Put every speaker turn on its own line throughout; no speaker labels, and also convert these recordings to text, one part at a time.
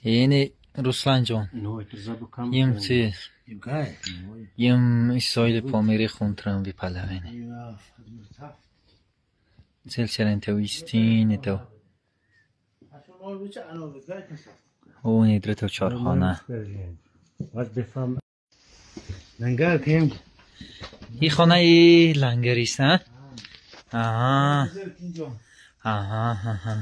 Yeni Ruslan jon. Yim чи yim Isroili Pomiri xuntram vi palavene. Cel çerente uistine to. O nidre to çarxana.
لنگر کیم
این خانه ای لنگریست نه؟ آها آها آها.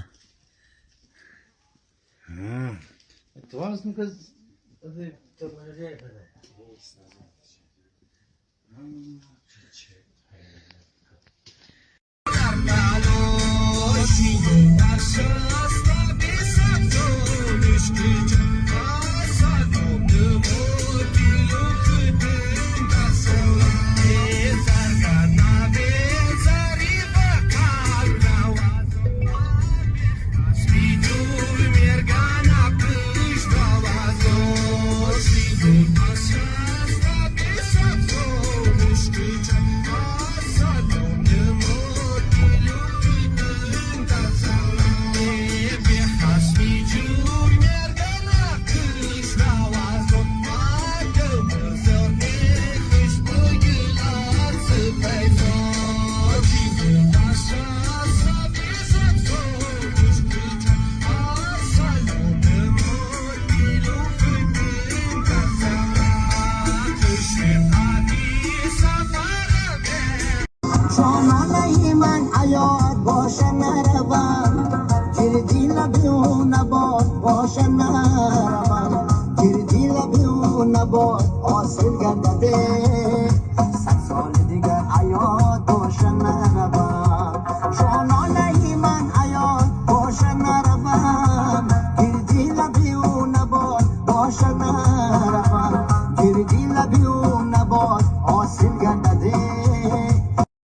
باشه نروم، گردی لبی و نبات حاصل گردده.